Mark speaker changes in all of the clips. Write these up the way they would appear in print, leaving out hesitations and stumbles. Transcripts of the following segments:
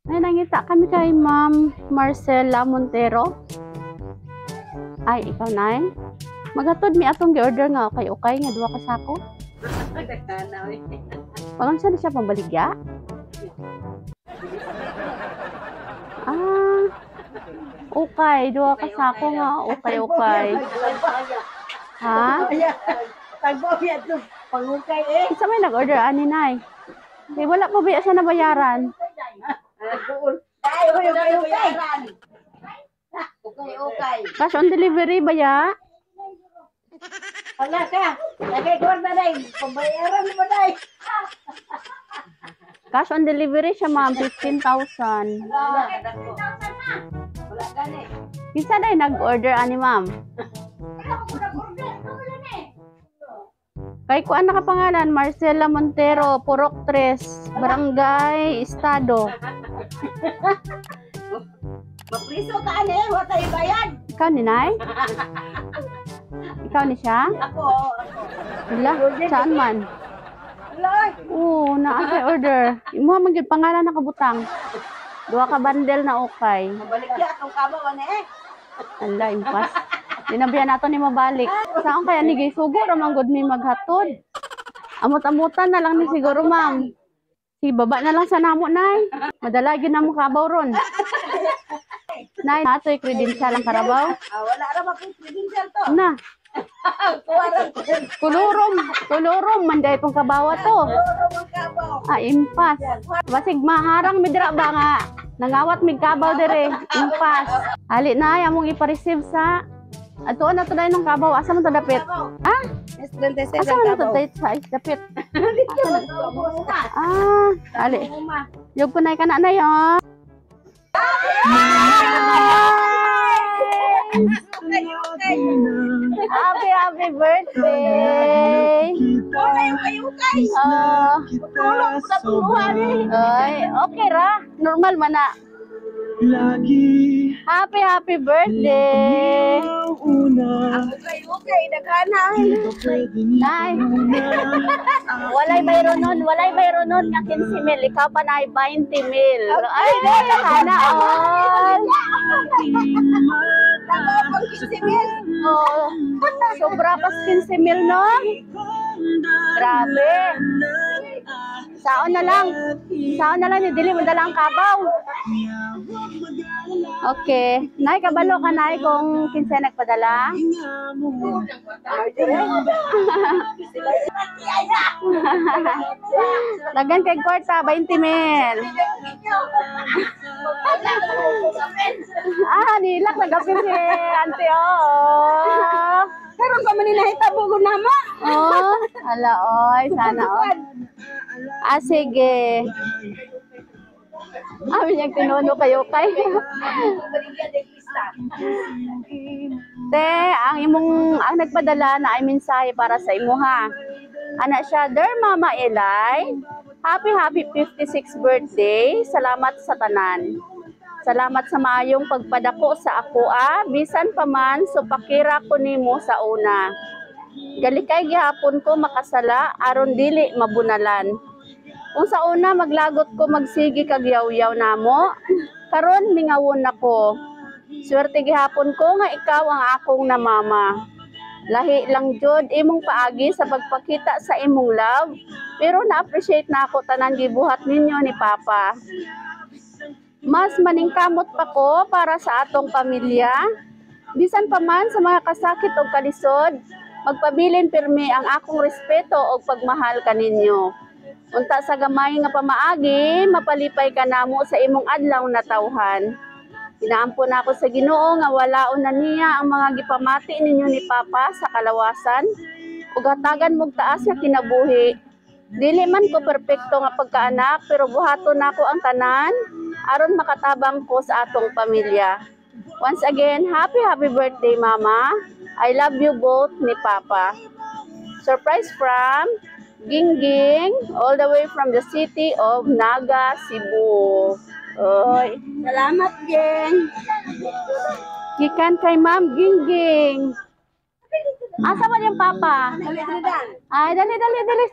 Speaker 1: Ay, nangita kami kay Ma'am Marcela Montero. Ay, ikaw na. Maghatod mi atong gi-order nga ukay-ukay nga duha ka sako. Walang siya na siya pambaligya? Ah, ukay. Duha ka sako nga ukay-ukay. Ha?
Speaker 2: Pangukay eh.
Speaker 1: Isa may nag-order ani, nay. Eh, wala pa ba siya nabayaran?
Speaker 2: Ay, ukay, ukay. Ukay, ukay.
Speaker 1: Cash on delivery ba ya?
Speaker 2: Wala ka. Lagay ko na day. Pambayaran mo day.
Speaker 1: Cash on delivery siya, ma'am, 15,000.
Speaker 2: Wala ka ni.
Speaker 1: Kinsa day nag-order ani, ma'am? Kay kuan nakapangalan Marcela Montero, Purok 3, Barangay Estado.
Speaker 2: Mapriso ka ani, wa tayo bayad.
Speaker 1: Ikaw ni Nay? Ikaw ni siya?
Speaker 2: Ako, ako.
Speaker 1: Wala, saan man?
Speaker 2: Wala.
Speaker 1: Oo, naa siya order. Imuha man gyud pangalan nakabutang. Duha ka bundle na okay.
Speaker 2: Mabalik ya akong kabaw ani eh.
Speaker 1: Ala, impas. Dinabihan nato ni mabalik. Saan kaya ni gisugo ra man gud mi maghatod. Amot-amutan na lang ni siguro, ma'am. Si baba na lang sa namo, nay. Madala gyud namo kabaw ron. Nay, natoy credential ang karabaw.
Speaker 2: Ah, wala ra ba credential to.
Speaker 1: Na,
Speaker 2: Kuha ra.
Speaker 1: kulurom, kulurom man day tong kabawa to.
Speaker 2: Kulurom ang kabaw.
Speaker 1: Ah, impas. Basig maharang mi dira ba nga. Nangawat mig kabaw dire. Impas. Ali na, among ipa-receive sa Atuon na to dahil ng kabaw. Asa man to dapit? Ah?
Speaker 2: S27
Speaker 1: Asa man to dapit sa dapit? Ah, ali. Yug ko na ka na na oh. Happy, happy birthday! Ah, ay, okay ra. Normal man na.
Speaker 3: Lagi
Speaker 1: Happy, happy birthday!
Speaker 3: una.
Speaker 2: Okay, okay, daghana.
Speaker 1: Nay, walay bayro nun, walay bayro nun nga 15 mil, ikaw pa na 20 mil. Ay, sana all.
Speaker 2: Tama pang 15 mil.
Speaker 1: Oh, sobra pas 15 mil, no? Grabe. Saon na lang. Saon na lang, ni dili mo dala ang kabaw. Okay. Nay, kabalo ka, nay, kung kinsa nagpadala. Dagan kay kwarta, 20 mil. Ah, nilak nagapil si auntie, oh.
Speaker 2: Karon pa man ni nahitabo ko namo.
Speaker 1: Oh, ala oy, sana oy. Ah, sige. Amin niyang tinuno kayo kay. Te, ang imong ang nagpadala na ay mensahe para sa imuha. Ana siya, "Dear Mama Eli, happy happy 56th birthday. Salamat sa tanan. Salamat sa maayong pagpadako sa akoa, bisan pa man supakira ko nimo sa una. Galikay gihapon ko makasala aron dili mabunalan. Kung sa una maglagot ko magsigi kag yaw-yaw namo, karon mingawon nako. Swerte gihapon ko nga ikaw ang akong namama. Lahi lang jud imong paagi sa pagpakita sa imong love, pero na-appreciate na ako tanan gibuhat ninyo ni Papa. Mas maningkamot pa ko para sa atong pamilya. Bisan pa man sa mga kasakit o kalisod, magpabilin pirmi ang akong respeto o pagmahal kaninyo. Unta sa gamay nga pamaagi, mapalipay ka namo sa imong adlaw na tawhan. Ginaampo na ako sa Ginoo nga walaon na niya ang mga gipamati ninyo ni Papa sa kalawasan ug hatagan mog taas nga kinabuhi. Dili man ko perpekto nga pagkaanak pero buhaton nako ang tanan aron makatabang ko sa atong pamilya. Once again, happy happy birthday, Mama. I love you both ni Papa. Surprise from Gingging, all the way from the city of Naga, Cebu." Oy.
Speaker 2: Salamat, Jeng.
Speaker 1: Gikan kay Ma'am Gingging. Asa man yung papa? Ay, dali, dali, dali.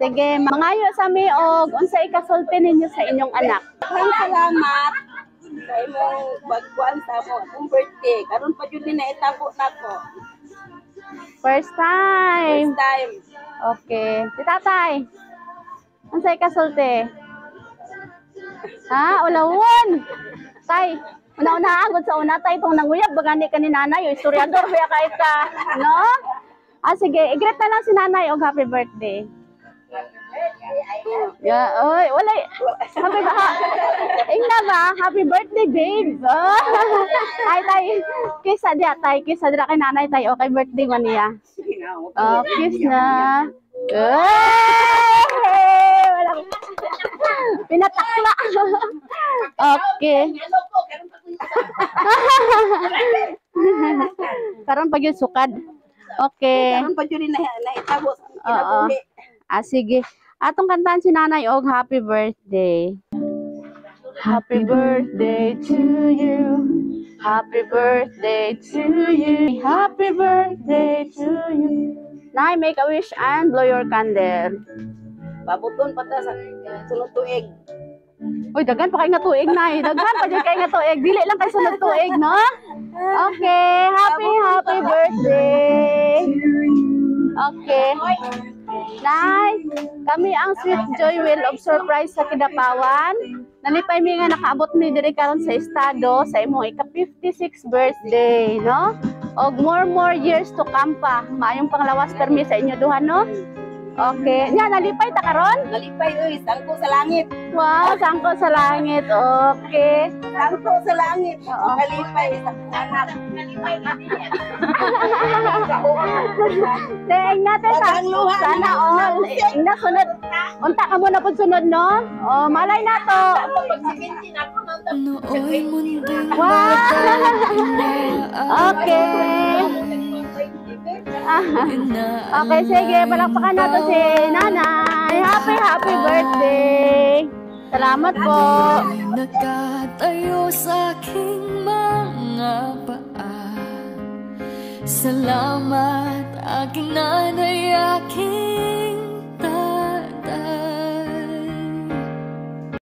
Speaker 1: Sige, mangayo sa mi og unsay ikasulti ninyo sa inyong anak.
Speaker 2: Daghang salamat sa imong pagkuan sa amo akong birthday. Karon pa jud ni naitabo nako.
Speaker 1: First time.
Speaker 2: First time.
Speaker 1: Okay. Si tatay. Unsay kasulti? Ha? Ulawon. Tay, una-una agad sa una, tay, itong nanguyab ba gani ka ni nanay o istoryador ba kahit ka, no? Ah, sige, i-greet na lang si nanay og happy birthday. Yeah, oy, wala. Happy ba? Ingna ba? Happy birthday, babe. Oh. Ay, tay, kiss sa diya, tay, kiss sa dira kay nanay, tay, okay birthday man niya. Oh, kiss na. Ay, wala. Pinatakla. Okay. Karon pag yung sukad. Okay.
Speaker 2: Karon pa jud ni naitabo sa
Speaker 1: Oo.
Speaker 2: kinabuhi.
Speaker 1: Ah, sige. Atong kantahan si nanay og happy birthday. Happy birthday to you. Happy birthday to you. Happy birthday to you. Nay, make a wish and blow your candle.
Speaker 2: Pabuton pa ta sa sunod tuig.
Speaker 1: Uy, daghan pa kay nga tuig, Nay. Daghan pa jud kay nga tuig. Dili lang kay sunod tuig, no? Okay, happy happy birthday. Okay. Nay, kami ang Sweet Joy Wheel of Surprise sa Kidapawan. Nalipay mi nga nakaabot mi diri karon sa estado sa imong ika-56 birthday, no? Og more more years to come pa. Maayong panglawas permi sa inyo duha, no? Okay. Nya, nalipay ta karon?
Speaker 2: Nalipay oy, sangko sa langit.
Speaker 1: Wow, sangko sa langit. Okay.
Speaker 2: Sangko sa langit.
Speaker 1: Oo.
Speaker 2: Nalipay sa anak.
Speaker 1: Teng natin sa
Speaker 2: Daghang luha
Speaker 1: sana
Speaker 2: na
Speaker 1: all. Ingna sunod. Unta ka muna pud sunod, no? Oh, malay na to.
Speaker 4: Nooy munding
Speaker 1: Wow. Okay. Okay, sige. Palakpakan nato si Nanay. Happy, happy birthday. Salamat po.
Speaker 4: Nakatayo sa aking mga paa. Salamat, aking nanay, aking